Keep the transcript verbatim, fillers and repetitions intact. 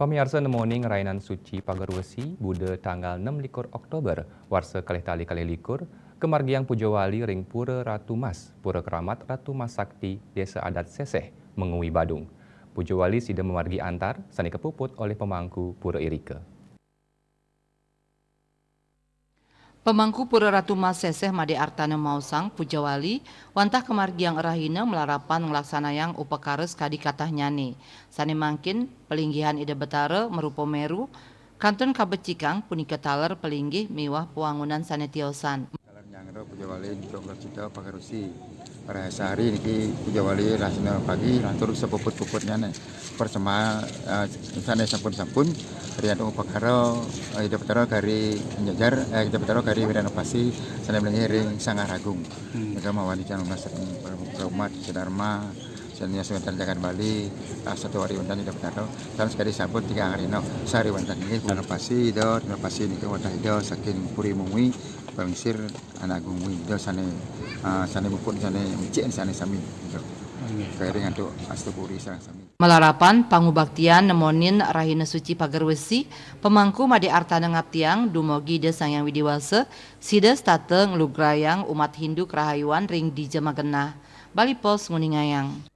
Pamiarsa, nemoning Rainan Suci Pagerwesi, Buda tanggal enam likur Oktober, warsa kalih tali kalih likur, kamargiang puja wali ring Pura Ratu Mas, Pura Keramat Ratu Mas Sakti, Desa Adat Seseh, Mengwi, Badung. Puja wali sida mamargi antar, sane kapuput olih pemangku pura irika. Pemangku Pura Ratu Mas Seseh Made Artana maosang puja wali wantah kamargiang rahina malarapan nglaksanayang upakara sakadi katahnyane. Sane mangkin, palinggihan Ida Betara marupa meru, kantun kabecikang punika taler palinggih miwah pawangunan sane tiosan. Taler nyanggra puja wali antuk Cita Pagerwesi. Pada sehari niki puja wali rahina pagi lantur sapuput-puputnyane. Persema, eh, sane sampun-sampun, riantuk upakara, eh, Ida Betara kari nyejar, eh, Ida Betara kari renovasi, sane malinggih ring Sanggar Agung. Hmm. Nika mawan ican lunas saking Praumat, Sidarma, sane wenten jagat Bali, ah, satu hari wenten Ida Betara, tan sakadi sabut tiga hari no, sehari wenten nggih, renovasi Ida, renovasi nika wantah Ida saking Puri Mungwi, panglingsir Anak Agung Ida sane, ah, sane muput sane mecik sane sami. Nggih. Kairing antuk Astapuri sareng sami. Malarapan pangubaktian nemonin Rahina Suci Pagerwesi, pemangku Made Artana ngaptiang dumogi Ida Sang Hyang Widi Wasa, sida setata nglugrayang umat Hindu karahayuan ring dija magenah. Bali Post nguningayang.